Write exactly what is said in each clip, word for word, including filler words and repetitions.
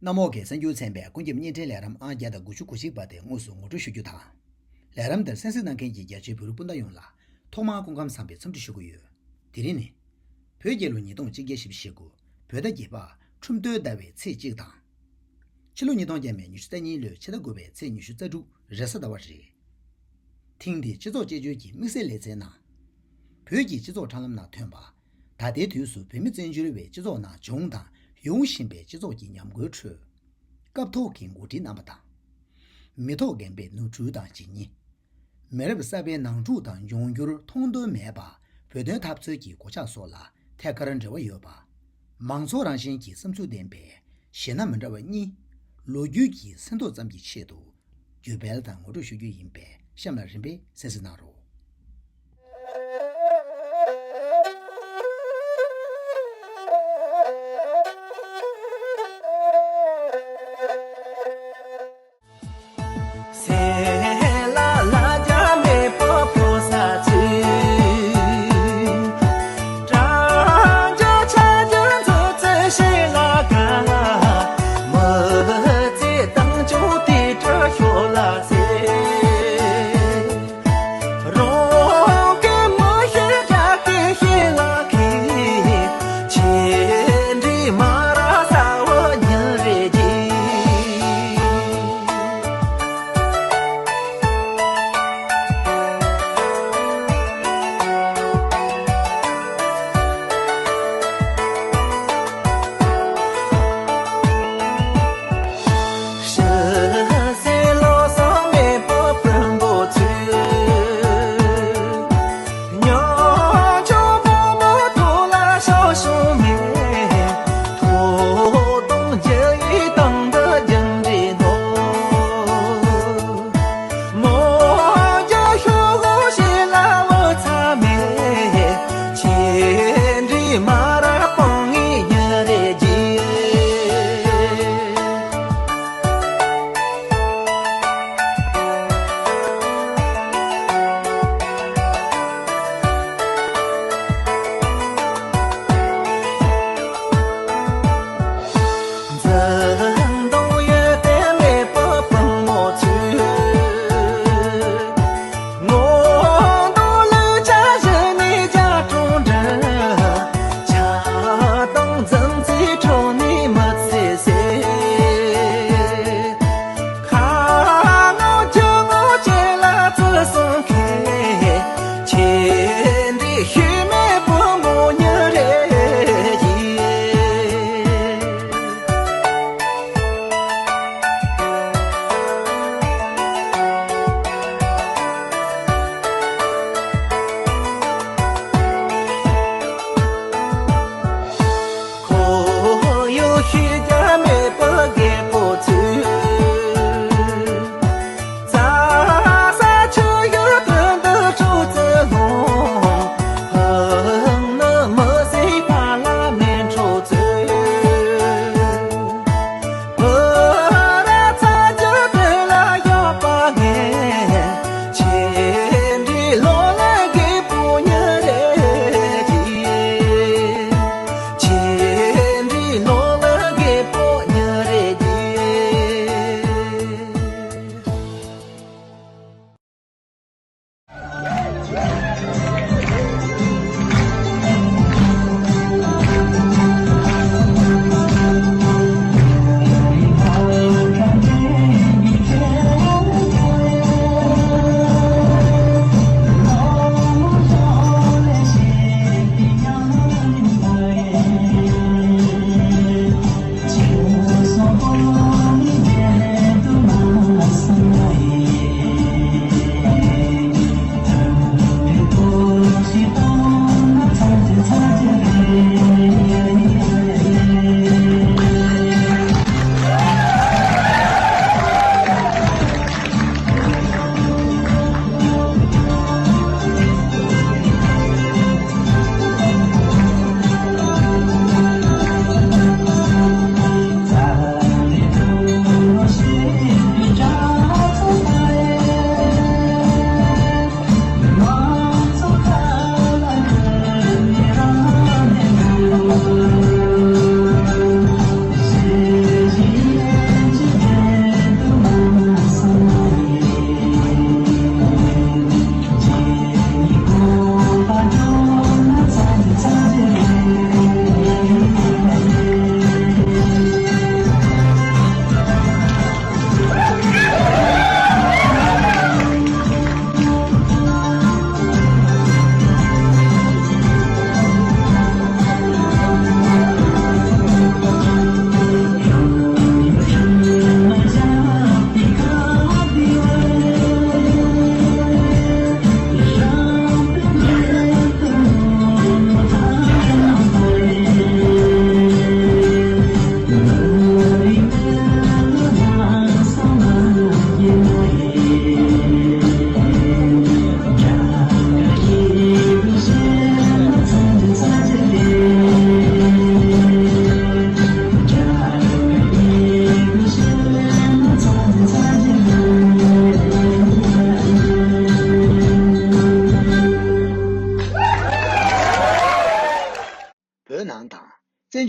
གནམ་འོག་གི་གསར་འགྱུར་ཚན་པའི་ཀུན་ཁྱབ་བརྙན་འཕྲིན་ལས་རིམ་ཨང་བརྒྱ་དང་དགུ་བཅུ་གོ་གཅིག་པ་དེ་དངོས་སུ་ངོ་སྤྲོད་ཞུ་རྒྱུ་དང་། ལས་རིམ་འདིར་གསན་གཟིགས་གནང་མཁན་གྱི་རྒྱ་ཆེའི་བོད་རིགས་སྤུན་ཟླ་ཡོངས་ལ་ཐོག་མར་སྐུ་ཁམས་བཟང་བའི་འཚམས་འདྲི་ཞུ་གི་ཡོད། དེ་རིང་ནི། བོད་རྒྱལ་ལོ་ཉིས་སྟོང་ཆིག་བརྒྱ་བཞི་བཅུ་ཞེ་དགུ། བོད་ཟླ་བརྒྱད་པ། ཁྲུམས་སྟོན་ཟླ་བའི་ཚེས་གཅིག་དང་། ཕྱི་ལོ་ཉིས་སྟོང་བརྒྱ་མེད་ཉི་ཤུ་རྩ་གཉིས་ལོའི་ཕྱི་ཟླ་དགུ་པའི་ཚེས་ཉི་ཤུ་རྩ་དྲུག་རེས་གཟའ་ཟླ་བ་རེད། ཐེངས་འདིའི་སྤྱི་ཚོགས་དཔྱད་བརྗོད་ཀྱི་དམིགས་བསལ་ལེ་ཚན་ནང་། བོད་ཀྱི་སྤྱི་ཚོགས་དྲ་ལམ་ནང་ཐོན་པ། ད་ལྟའི་དུས་སུ་བོད་མི་བཙན་བྱོལ་བའི་སྤྱི་ཚོགས་ནང་བྱུང་དང་ཡོང་བཞིན་པའི་སྤྱི་ཚོགས་ཀྱི་ཉམས་རྒུད་ཁྲོད། སྐབས་ཐོག་གི་འགོ་ཁྲིད་རྣམ་པ་དང་། མི་ཐོག་རྒན་པའི་ནོར་འཁྲུལ་དང་རྗེས་ཉེས། མི་རབས་གསར་པའི་ནང་འཁྲུག་དང་འབྱུང་འགྱུར་མཐོང་དོན་མེད་པ། བོད་དོན་འཐབ་རྩོད་ཀྱི་གོད་ཆག་སོགས་ལ་ཐད་ཀར་འབྲེལ་བ་ཡོད་པ། མང་ཚོགས་རང་བཞིན་གྱི་བསམ་ཚུལ་ལྡན་པའི་གཞས་སྣ་མི་འདྲ་བ་གཉིས། ལོ་རྒྱུས་ཀྱི་སེམས་རྟོགས་ཙམ་གྱི་ཆེད་དུ། བརྒྱུད་སྤེལ་དང་ངོ་སྤྲོད་ཞུ་རྒྱུ་ཡིན་པས་གཤམ་ལ་རིམ་པས་གསན་གཟིགས་གནང་རོགས།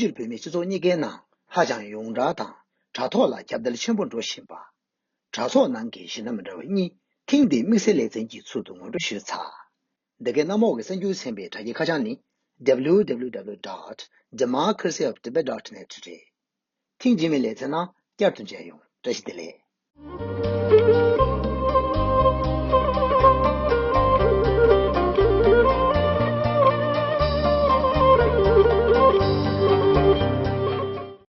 སྤྱིར་བོད་མི་སྤྱི་ཚོགས་གཉིས་ཀའི་ནང་ཧ་ཅང་ཡོངས་གྲགས་དང་དྲ་ཐོག་ལ་ཁྱབ་གདལ་ཆེན་པོ་འགྲོ་བཞིན་པ། དྲ་ཚོགས་ནང་གི་གཞས་སྣ་མི་འདྲ་བ་གཉིས་ཐེངས་འདིའི་དམིགས་བསལ་ལེ་ཚན་གྱི་ཚུལ་དུ་ངོ་སྤྲོད་ཞུས་ཚར། འདི་གའི་གནམ་འོག་གི་གསར་འགྱུར་ཚན་པའི་དྲ་རྒྱའི་ཁ་བྱང་ནི། W W W dot democracy of tibet dot net རེད། ཐེངས་རྗེས་མའི་ལེ་ཚན་ནང་བསྐྱར་དུ་མཇལ་ཡོང་། བཀྲ་ཤིས་བདེ་ལེགས།